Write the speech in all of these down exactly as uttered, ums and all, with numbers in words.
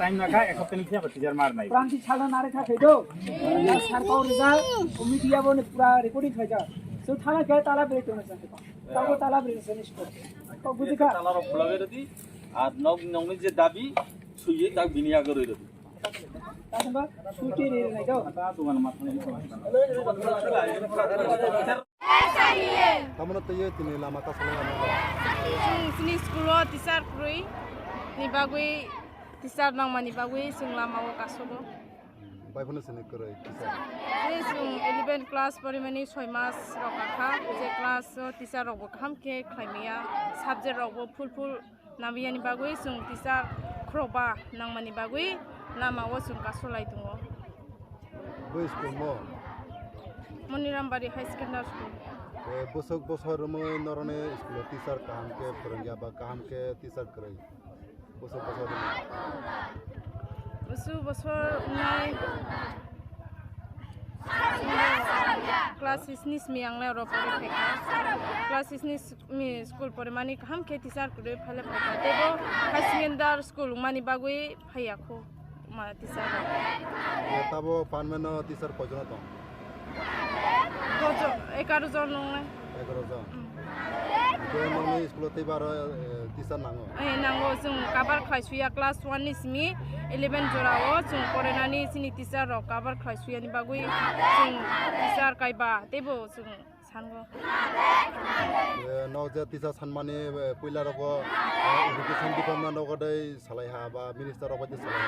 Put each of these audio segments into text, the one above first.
Ang nakha ek hapta ni phiya teacher mar nai. Pranti chala nare kha khedo. Sar kau rija, media bo ne pura recording khai ja. So thala khe tala bere tona sa. Tabo tala bere senisko. Kau buji kha. Tala rok khula bere di. Ar nog nong ni je dabi suye tak bini age roi rodi. Tabo suti re nai do. Tamano tei tini lama kasalai ano. Chwng chini school o teacher kwrwi ni bagwi, teacher nangmani bagwi chwng lama o kasogo. Bai phano chini kwrwi teacher. Je chwng eleven class porimani soi mas rok kakha, je class o teacher rok bo kaham khe khlai maya, subject rok bo full full Nabiyani bagwi chwng teacher khorokba nangmani bagwi lama o chwng kasolai tongo. Bo school mo? Monirambari High Secondary School. Eh, bosok bosor romwi noroni school o teacher kaham khe phwrwngya ba kaham khe teacher kwrwi? Bosok bosor romwi. Bosok bosor wngnai. Class six ni simi ang lai oro pori phaikha. Class six ni simi school porimani kaham khe teacher kwrwi phaile phaikha. Teibo high secondary school wngmani bagwi phaiya kho ma teacher rok. Tabo panmeno teacher koijono tong? Dojo, egaroh jon wngnai. Egaroh jon. Mm. Bo nongni school o teibo aro, eh, teacher nango? Eh, nango, chwng cover khlai suya class one ni simi eleven jora o chwng porinani chini teacher rok cover khlai suyani bagwi chwng teacher kaiba teibo chwng sango. Eh, nok je teacher sanmani, eh, puila rogo, eh, education department rogo dei salai ha ba minister rogo dei salai ha?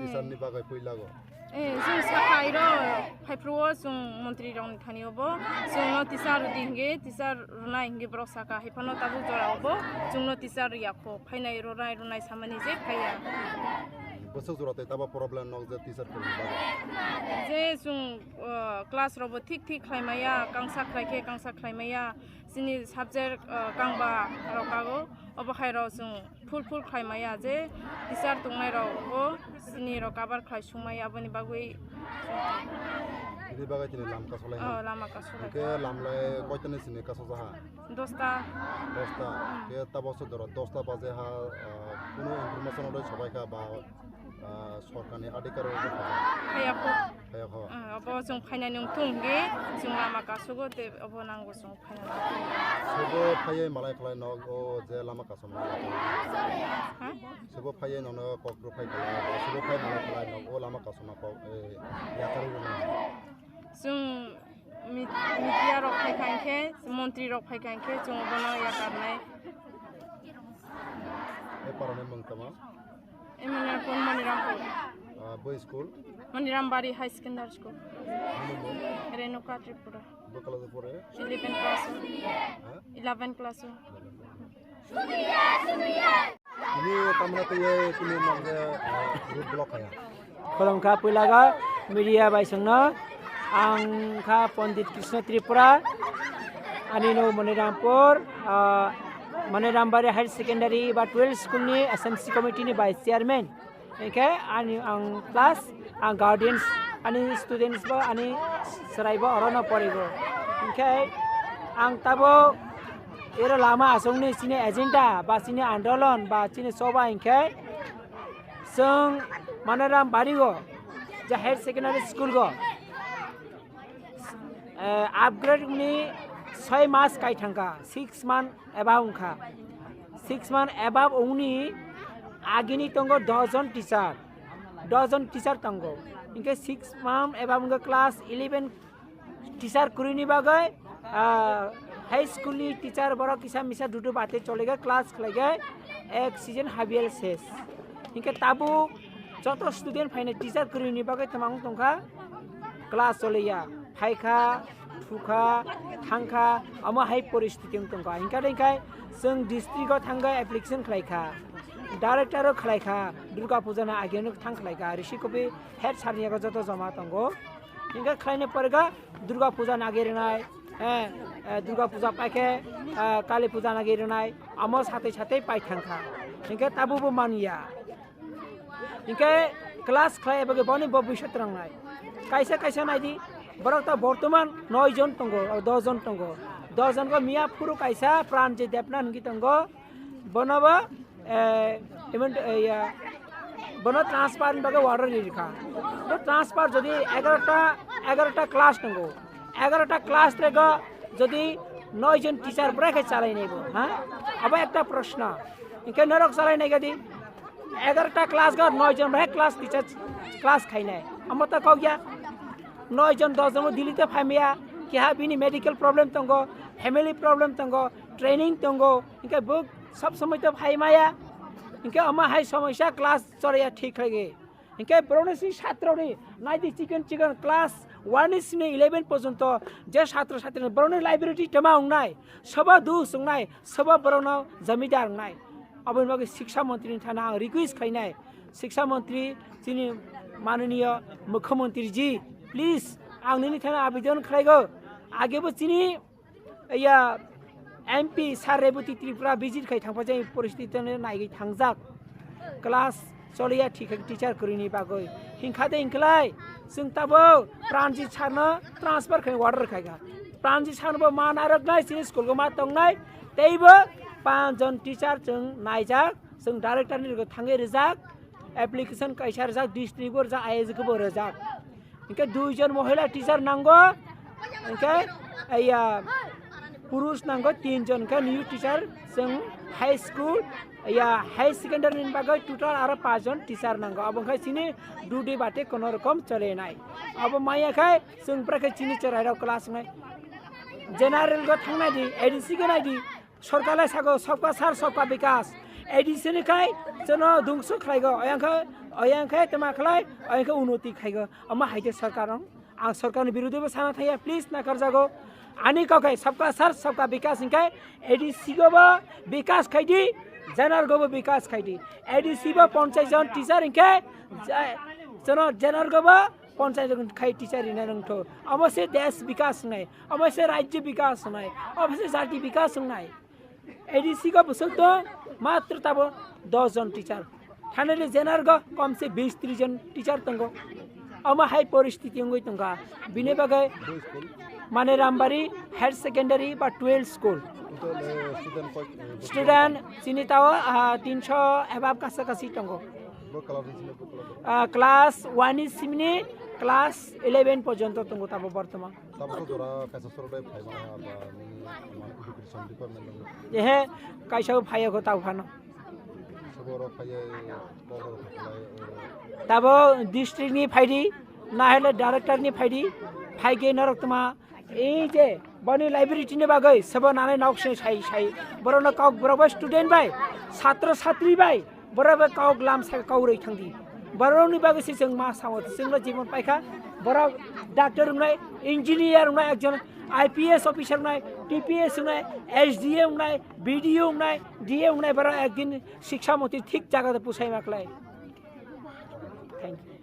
Teacher ni bagwi puila go. Eh, chwng sakha iro phaiphru o chwng montri rok ni thani o bo chwng no teacher rwdi hingi teacher rwnai hingi borok sakha hai phano tabuk jora o bo chwng no teacher rwya kho phainai rwnai rwnai samani je phaiya. Bwswk jora tei tabo problem nok je teacher kwrwng bagwi? Je chwng, uh, class rok bo thik thik khlai maya, kangsa khlai khe kangsa khlai maya, chini subject, uh, kangba rok kago, obo hai rok chwng full full khlai maya je teacher tongnai rok bo chini rok cover khlai sung maya aboni bagwi. Ini bagwi chini lam kasolai ha? Oh, lama kasolai. Hwnkhe lam lai koitani chini kasojaha? Dosta. Dosta. Hmm. Khe tabok se doro dosta baje ha, ah, kuno information oro sobai kha ba, ah, sorkarni adhikar rok phai kha? Phaiya kho. Phaiya kho. Hmm, obo chwng phainani wng thung hwnkhe chwng lama kasogo tei obo nango chwng phainani. Sobo phaiya malai khlai nok o je lama kasoma. Ha? Sobo phaiya nono kok rw phai khlai, sobo phai malai khlai nok o lama kasoma kok, eh, yakarwi rwna. Chwng Mit-, media rok phai kha hwnkhe, montri rok phai kha hwnkhe chwng bono yakarnai. E parani mung tamo? E mane kon Monirampur. Ah, bo school? Monirambari High Secondary School. Nini mung? Renuka Tripura. Bo class pore? Eleven class. Ha? Eleven class. Ini tamna tei tini mangke, ah, road block kaya. Khulumkha puilaga media bai songno. Ang kha Pandit Krishna Tripura. Ani no Monirampur, ah, Monirambari Higher Secondary ba twelve school ni S M C committee ni vice chairman. Hingke ani ang plus ang guardians ani students bo ani chwrai bo orono porigo. Hingke ang tabo ero lama asongni chini agenda ba chini andolon ba chini choba hingke chwng Manoram Barigo je higher secondary school go, eh, upgrade ni soi mas kai thangkha, six month above wngkha. Six month above wngni agini tongo dos jon teacher, dos jon teacher tongo. Hingke six month above wngkha class eleven teacher kwrwini bagwi, ah, high school ni teacher borok kisa misa dudu bate choliga class khlaiga ek season habiyal ses. Hingke tabuk joto student phainai teacher kwrwini bagwi twmang tongkha, class choliya, phaikha, thukha, thangkha, omo hai poristiti wng tongkha. Hingkha hingkha chwng district o thangkha application khlaikha, director o khlaikha, Durga Puja na ageno thang khlaikha, Rishi Kopi head sir ni yago joto joma tongo. Hingkha khlaina porikha Durga Puja nagi rwnai, eh, eh, Durga Puja paikhe, eh, Kali Puja nagi rwnai, omo satwi satwi pai thangkha. Hingkhe tabukbo manya. Hingkhe class khlai eba khe boni bo bwswk twrangnai. Kaisa kaisa naidi, borok ta bortoman noi jon tongo, o dos jon tongo. Dos jon ko miya phuru kaisa Pranjit Debnath hingkhe tongo. Bono bo, eh, even, eh, ya, Bono transfer ni bagwi order ri rikha. Bo transfer jodi egarota, egarota class tongo. Egarota class rego jodi noi jon teacher bwrwi khe chalai nai bo, ha? Abo ekta proshno. Hinkhe norok chalai nai gadi. Egarota class go noi jon bwrwi class teacher class khainai. Amo ta kok ya. Noi jon dos jon bo Delhi te phaimaya. Keha bini medical problem tongo, family problem tongo, training tongo. Hinkhe bo sob somoi to phaimaya. Hinkhe amo hai somosya class choraya thik khlai. Hinkhe borokni si satroni naidi chikon chikon class one ni simi eleven porjonto je satro satri borokni library toma wngnai, sobo dus wngnai, sobo borokno jamidar wngnai. Aboni bagwi Shiksha Montri ni thana ang request khlainai, Shiksha Montri chini mananiya Mukhyamantri ji, please ang nini thana abidon khlaigo. Agebo chini Iya, M P Sir Rebati Tripura visit khai thangpa jai poristiti no naigwi thangjak. Class choliya thik khe teacher kwrwini bagwi. Hinkha de hinklai, chwng tabo Pranjit Sir no transfer khai order khai kha. Pranjit Sir bo ma narwknai, chini school go ma tongnai, teibo panch jon teacher chwng naijak, chwng director ni thangwi rijak, application kaisa rijak, district bo rijak, I S G bo rijak. Hinkhe dui jon mohila teacher nango, hinkhe, iya, purush nango tin jon, hinkhe new teacher chwng high school, iya, high secondary ni bagwi total aro panch jon teacher nango. Abo hinkhe chini dudi bate kono rokom cholenai. Abo maya khai chwng bwrwi khe chini chwrairok class wngnai. General go thangnai di, A D C go nai di. Sorkar lai sago, "Sabka Saath, Sabka Vikas." A D C ni khai chwngno dungsu khlaigo, oyang khe, oyang khe tama khlai, oyang khe unoti khaigo. Omo hai khe sorkar rong. Ang sorkar ni birodhi bo sana thaya, please nakarjago. Ani kok hai, "Sabka Saath, Sabka Vikas" hinkhe A D C go bo vikas khai di, general go bo vikas khai di. A D C bo ponchas jon teacher hinkhe, ja-, chwngno general go bo ponchas jon khai teacher rinai rwngtho. Omo se desh vikas wngnai, omo se rajya vikas wngnai, omo se jati vikas wngnai. A D C go bwswk tong, matro tabo dos jon teacher. Thanili general go kom se bis tris jon teacher tongo. Omo hai poristiti wngwi tongkha. Bini bagwi Mane Rambari Higher Secondary ba twelve school. Student chini tao, ah, tinso above kasa kasi tongo. Ah, class one ni simini class eleven porjonto tongo tabo bortoman. Tabukhe jora kaisa soro dai phai mano, aba nini education department ni. Ehe, kaisa phaiya ko tabo phano. Sabo rok phaiya, kok rok phaiya, o. Tabo district ni phaidi, na hele director ni phaidi, phaike norok tma, ei je, boni library ni bagwi, sabo nanai nok se sai, sai. Borok no kok, borok bai student bai, satro satri bai, borok bai kok lam sa kok roi thangdi. Borok ni bagwi se chwng ma sao, chwng no jibon paikha. Borok doctor wngnai, engineer wngnai, ekjon I P S officer wngnai, T P S wngnai, S D M wngnai, B D O wngnai, D M wngnai, borok ekdin Shiksha Montri thik jaga de pusai ma khlai. Thank you.